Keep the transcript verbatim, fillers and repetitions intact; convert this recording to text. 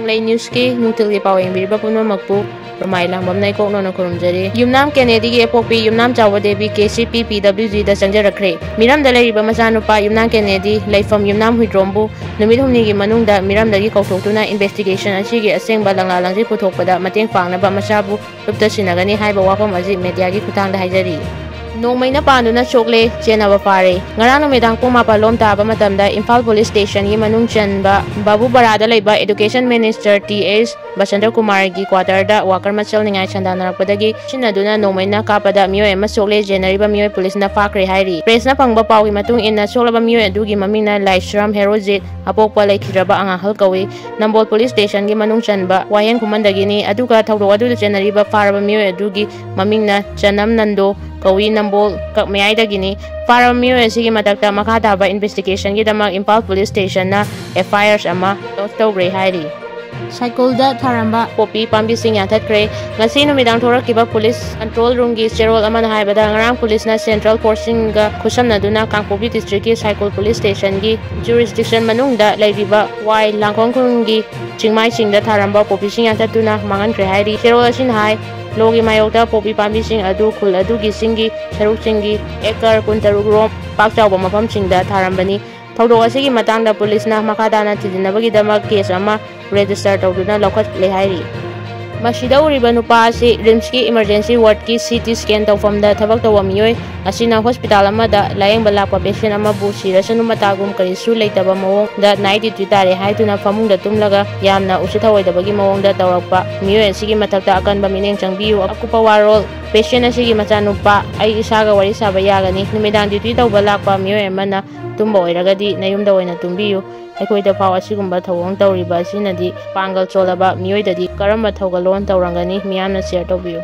ꯂꯩ ꯅ꯭ꯌꯨꯁꯀꯤ ꯅꯨꯡꯊꯤꯜꯒꯤ ꯄꯥꯎ ꯌꯦꯡꯕꯤꯔꯤꯕ ꯄꯨꯝꯅꯃꯛꯄꯨ ꯔꯃꯥꯏ ꯂꯥꯡꯕꯝꯅ ꯏꯀꯣꯛꯅꯅ ꯈꯨꯔꯨꯝꯖꯔꯤ꯫ ꯌꯨꯝꯅꯥꯝ ꯀꯦꯅꯦꯗꯤꯒꯤ ꯑꯄꯣꯛꯄꯤ ꯌꯨꯝꯅꯥꯝ ꯆꯥꯎꯕ ꯗꯦꯕꯤ ꯀꯦ ꯁꯤ ꯄꯤ ꯄꯤ ꯗꯕ꯭ꯂꯤꯎ ꯖꯤꯗ ꯆꯪꯖꯔꯛꯈ꯭ꯔꯦ꯫ ꯃꯤꯔꯝꯗ ꯂꯩꯔꯤꯕ ꯃꯆꯥꯅꯨꯄꯥ ꯌꯨꯝꯅꯥꯝ ꯀꯦꯅꯦꯗꯤ ꯂꯩꯐꯝ ꯌꯨꯝꯅꯥꯝ ꯍꯨꯏꯗ꯭ꯔꯣꯝꯕꯨ ꯅꯨꯃꯤꯠ ꯍꯨꯝꯅꯤꯒꯤ ꯃꯅꯨꯡꯗ ꯃꯤꯔꯝꯗꯒꯤ ꯀꯧꯊꯣꯛꯇꯨꯅ ꯏꯟꯚꯦꯁꯇꯤꯒꯦꯁꯟ ꯑꯁꯤꯒꯤ ꯑꯁꯦꯡꯕ ꯂꯪꯂꯥ ꯂꯪꯖꯤꯛ ꯄꯨꯊꯣꯛꯄꯗ ꯃꯇꯦꯡ ꯄꯥꯡꯅꯕ ꯃꯆꯥꯕꯨ ꯂꯨꯞꯇ ꯁꯤꯟꯅꯒꯅꯤ ꯍꯥꯏꯕ ꯋꯥꯐꯝ ꯑꯁꯤ ꯃꯦꯗꯤꯌꯥꯒꯤ ꯈꯨꯠꯊꯥꯡꯗ ꯍꯥꯏꯖꯔꯤ꯫ ꯅꯣꯡꯃꯩꯅ ꯄꯥꯟꯗꯨꯅ ꯁꯣꯛꯂꯦ, ꯆꯦꯟꯅꯕ ꯐꯥꯔꯦ꯫ ꯉꯔꯥꯡ ꯅꯨꯃꯤꯗꯥꯡ ꯄꯨꯡ ꯃꯥꯄꯜ ꯂꯣꯝ ꯇꯥꯕ ꯃꯇꯝꯗ ꯏꯝꯐꯥꯜ ꯄꯨꯂꯤꯁ ꯁ꯭ꯇꯦꯁꯟꯒꯤ ꯃꯅꯨꯡ ꯆꯟꯕ ꯕꯥꯕꯨꯄꯥꯔꯥꯗ ꯂꯩꯕ ꯑꯦꯗꯨꯀꯦꯁꯟ ꯃꯤꯅꯤꯁꯇꯔ ꯇꯤ ꯑꯦꯁ ꯕꯁꯟꯇ ꯀꯨꯃꯥꯔꯒꯤ ꯀ꯭ꯋꯥꯇꯔꯗ ꯋꯥꯀꯔ ꯃꯁꯦꯜ ꯅꯤꯡꯉꯥꯏ ꯁꯟꯗꯥꯅꯔꯛꯄꯗꯒꯤ ꯁꯤꯟꯅꯗꯨꯅ ꯅꯣꯡꯃꯩꯅ ꯀꯥꯞꯄꯗ ꯃꯤꯑꯣꯏ ꯑꯃ ꯁꯣꯛꯂꯦ, ꯆꯦꯟꯅꯔꯤꯕ ꯃꯤꯑꯣꯏ ꯄꯨꯂꯤꯁꯅ ꯐꯥꯈ꯭ꯔꯦ ꯍꯥꯏꯔꯤ꯫ ꯄ꯭ꯔꯦꯁꯅ ꯐꯪꯕ ꯄꯥꯎꯒꯤ ꯃꯇꯨꯡ ꯏꯟꯅ ꯁꯣꯛꯂꯕ ꯃꯤꯑꯣꯏ ꯑꯗꯨꯒꯤ ꯃꯃꯤꯡꯅ ꯂꯥꯏꯁ꯭ꯔꯝ ꯍꯦꯔꯣꯖꯤꯠ, ꯑꯄꯣꯛꯄ ꯂꯩꯈꯤꯗ꯭ꯔꯕ ꯑꯉꯥꯡꯍꯜ ꯀꯧꯏ꯫ ꯅꯝꯕꯣꯜ ꯄꯨꯂꯤꯁ ꯁ꯭ꯇꯦꯁꯟꯒꯤ ꯃꯅꯨꯡ ꯆꯟꯕ ꯋꯥꯍꯦꯡ ꯈꯨꯃꯟꯗꯒꯤꯅꯤ꯫ ꯑꯗꯨꯒ ꯊꯧꯗꯣꯛ ꯑꯗꯨꯗ ꯆꯦꯟꯅꯔꯤꯕ ꯐꯥꯔꯕ ꯃꯤꯑꯣꯏ ꯑꯗꯨꯒꯤ ꯃꯃꯤꯡꯅ ꯆꯅꯝ ꯅꯟꯗꯣ ꯀꯧꯏ, ꯅꯝꯕꯣꯜ ꯀꯛꯃꯌꯥꯏꯗꯒꯤꯅꯤ꯫ ꯐꯥꯔꯕ ꯃꯤꯑꯣꯏ ꯑꯁꯤꯒꯤ ꯃꯊꯛꯇ ꯃꯈꯥ ꯇꯥꯕ ꯏꯟꯚꯦꯁꯇꯤꯒꯦꯁꯟꯒꯤꯗꯃꯛ ꯏꯝꯐꯥꯜ ꯄꯨꯂꯤꯁ ꯁ꯭ꯇꯦꯁꯟꯅ ꯑꯦꯐ ꯑꯥꯏ ꯑꯥꯔ ꯑꯃ ꯂꯣꯟꯆ ꯇꯧꯈ꯭ꯔꯦ ꯍꯥꯏꯔꯤ꯫ ꯁꯥꯏꯀꯜꯗ ꯊꯥꯔꯝꯕ ꯄꯣꯄꯤ ꯄꯥꯝꯕꯤꯁꯤꯡ ꯌꯥꯟꯊꯠꯈ꯭ꯔꯦ꯫ ꯉꯁꯤ ꯅꯨꯃꯤꯗꯥꯡ ꯊꯣꯔꯛꯈꯤꯕ ꯄꯨꯂꯤꯁ ꯀꯟꯇ꯭ꯔꯣꯜ ꯔꯨꯝꯒꯤ ꯆꯦꯔꯣꯜ ꯑꯃꯅ ꯍꯥꯏꯕꯗ, ꯉꯔꯥꯡ ꯄꯨꯂꯤꯁꯅ ꯁꯦꯟꯇ꯭ꯔꯦꯜ ꯐꯣꯔꯁꯁꯤꯡꯒ ꯈꯨꯠꯁꯝꯅꯗꯨꯅ ꯀꯥꯡꯄꯣꯛꯄꯤ ꯗꯤꯁꯇ꯭ꯔꯤꯛꯀꯤ ꯁꯥꯏꯀꯜ ꯄꯨꯂꯤꯁ ꯁ꯭ꯇꯦꯁꯟꯒꯤ ꯖꯨꯔꯤꯁꯗꯤꯛꯁꯟ ꯃꯅꯨꯡꯗ ꯂꯩꯔꯤꯕ ꯋꯥꯏ ꯂꯥꯡꯈꯣꯡ ꯈꯨꯟꯒꯤ ꯆꯤꯡꯃꯥꯏꯁꯤꯡꯗ ꯊꯥꯔꯝꯕ ꯄꯣꯄꯤꯁꯤꯡ ꯌꯥꯟꯊꯠꯇꯨꯅ ꯃꯥꯡꯍꯟꯈ꯭ꯔꯦ ꯍꯥꯏꯔꯤ꯫ ꯆꯦꯔꯣꯜ ꯑꯁꯤꯅ ꯍꯥꯏ, ꯂꯣꯒꯤ ꯃꯥꯌꯣꯛꯇ ꯄꯣꯄꯤ ꯄꯥꯝꯕꯤꯁꯤꯡ ꯑꯗꯨ ꯈꯨꯜ ꯑꯗꯨꯒꯤ ꯆꯤꯡꯒꯤ ꯁꯔꯨꯛꯁꯤꯡꯒꯤ ꯑꯦꯀꯔ ꯀꯨꯟꯇꯔꯨꯛ ꯔꯣꯝ ꯄꯥꯛ ꯆꯥꯎꯕ ꯃꯐꯝꯁꯤꯡꯗ ꯊꯥꯔꯝꯕꯅꯤ꯫ ꯊꯧꯗꯣꯛ ꯑꯁꯤꯒꯤ ꯃꯇꯥꯡꯗ ꯄꯨꯂꯤꯁꯅ ꯃꯈꯥ ꯇꯥꯅ ꯊꯤꯖꯤꯟꯅꯕꯒꯤꯗꯃꯛ ꯀꯦꯁ ꯑꯃ ꯔꯦꯖꯤꯁꯇꯔ ꯇꯧꯗꯨꯅ ꯂꯧꯈꯠꯂꯦ ꯍꯥꯏꯔꯤ꯫ ꯃꯁꯤꯗ ꯎꯔꯤꯕ ꯅꯨꯄꯥ ꯑꯁꯤ ꯔꯤꯝꯁꯀꯤ ꯏꯃꯔꯖꯦꯟꯁꯤ ꯋꯥꯔꯗꯀꯤ ꯁꯤ ꯇꯤ ꯁ꯭ꯀꯦꯟ ꯇꯧꯐꯝꯗ ꯊꯕꯛ ꯇꯧꯕ ꯃꯤꯑꯣꯏ ꯑꯁꯤꯅ ꯍꯣꯁꯄꯤꯇꯥꯜ ꯑꯃꯗ ꯂꯥꯌꯦꯡꯕ ꯂꯥꯛꯄ ꯄꯦꯁꯦꯟ ꯑꯃꯕꯨ ꯁꯤꯔꯁꯅꯨ, ꯃꯇꯥꯒꯨꯝ ꯀꯔꯤꯁꯨ ꯂꯩꯇꯕ ꯃꯑꯣꯡꯗ ꯅꯥꯏꯠ ꯗ꯭ꯌꯨꯇꯤ ꯇꯥꯔꯦ ꯍꯥꯏꯗꯨꯅ ꯐꯃꯨꯡꯗ ꯇꯨꯝꯂꯒ ꯌꯥꯝꯅ ꯎꯁꯤꯠ ꯊꯑꯣꯏꯗꯕꯒꯤ ꯃꯑꯣꯡꯗ ꯇꯧꯔꯛꯄ ꯃꯤꯑꯣꯏ ꯑꯁꯤꯒꯤ ꯃꯊꯛꯇ ꯑꯀꯟꯕ ꯃꯤꯠꯌꯦꯡ ꯆꯪꯕꯤꯌꯨ꯫ ꯑꯀꯨꯞꯄ ꯋꯥꯔꯣꯜ: ꯄꯦꯁꯦꯟ ꯑꯁꯤꯒꯤ ꯃꯆꯥꯅꯨꯄꯥ ꯑꯩ ꯏꯁꯥꯒ ꯋꯥꯔꯤ ꯁꯥꯕ ꯌꯥꯒꯅꯤ꯫ ꯅꯨꯃꯤꯗꯥꯡ ꯗ꯭ꯌꯨꯇꯤ ꯇꯧꯕ ꯂꯥꯛꯄ ꯃꯤꯑꯣꯏ ꯑꯃꯅ ꯇꯨꯝꯕ ꯑꯣꯏꯔꯒꯗꯤ ꯅꯌꯨꯝꯗ ꯑꯣꯏꯅ ꯇꯨꯝꯕꯤꯌꯨ꯫ ꯑꯩꯈꯣꯏꯗ ꯐꯥꯎ ꯑꯁꯤꯒꯨꯝꯕ ꯊꯧꯑꯣꯡ ꯇꯧꯔꯤꯕ ꯑꯁꯤꯅꯗꯤ ꯄꯥꯡꯒꯜ ꯆꯣꯜꯂꯕ ꯃꯤꯑꯣꯏꯗꯗꯤ ꯀꯔꯝꯕ ꯊꯧꯒꯜꯂꯣꯟ ꯇꯧꯔꯝꯒꯅꯤ? ꯃꯤꯌꯥꯝꯅ ꯁꯤꯌꯔ ꯇꯧꯕꯤꯌꯨ꯫